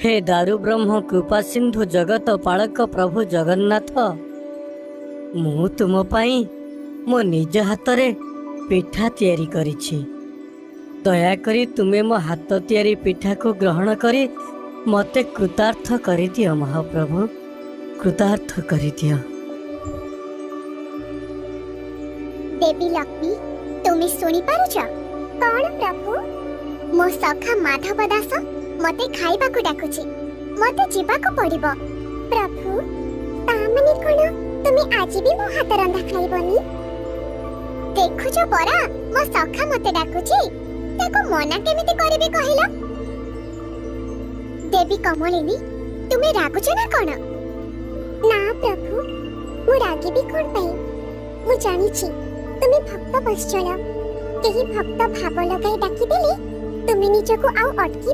ହେ ଦାରୁବ୍ରହ୍ମ କୃପାସିନ୍ଧୁ ଜଗତ ପାଳକ ପ୍ରଭୁ ଜଗନ୍ନାଥ, ମୁଁ ତୁମ ପାଇଁ ମୋ ନିଜ ହାତରେ ପିଠା ତିଆରି କରିଛି। ଦୟାକରି ତୁମେ ମୋ ହାତ ତିଆରି ପିଠାକୁ ଗ୍ରହଣ କରି ମୋତେ କୃତାର୍ଥ କରିଦିଅ ମହାପ୍ରଭୁ, କୃତାର୍ଥ କରିଦିଅ। ଦେବୀ ଲକ୍ଷ୍ମୀ, ତୁମେ ଶୁଣିପାରୁଛ କଣ ପ୍ରଭୁ? ମୋ ସଖା ମାଧବ ଦାସ ମତେ ଖାଇବାକୁ ଡାକୁଛି, ମତେ ଯିବାକୁ ପଡିବ। ପ୍ରଭୁ, ତା ମାନେ କଣ ତୁମେ ଆଜି ବି ମୋ ହାତ ରନ୍ଧା ଖାଇବନି? ଦେଖୁଛ ପରା, ମୋ ସଖା ମତେ ଡାକୁଛି, ତାକୁ ମନା କେମିତି କରିବି କହିଲ? ଦେବୀ କମଳିନୀ, ତୁମେ ରାଗୁଛ ନା କଣ? ନା ପ୍ରଭୁ, ମୁଁ ରାଗିବି କଣ ପାଇଁ? ମୁଁ ଜାଣିଛି ତୁମେ ଭକ୍ତ ବତ୍ସଳ। କେହି ଭକ୍ତ ଭାବ ଲଗାଇ ଡାକିଦେଲେ ତୁମେ ନିଜକୁ ଆଉ ଅଟକି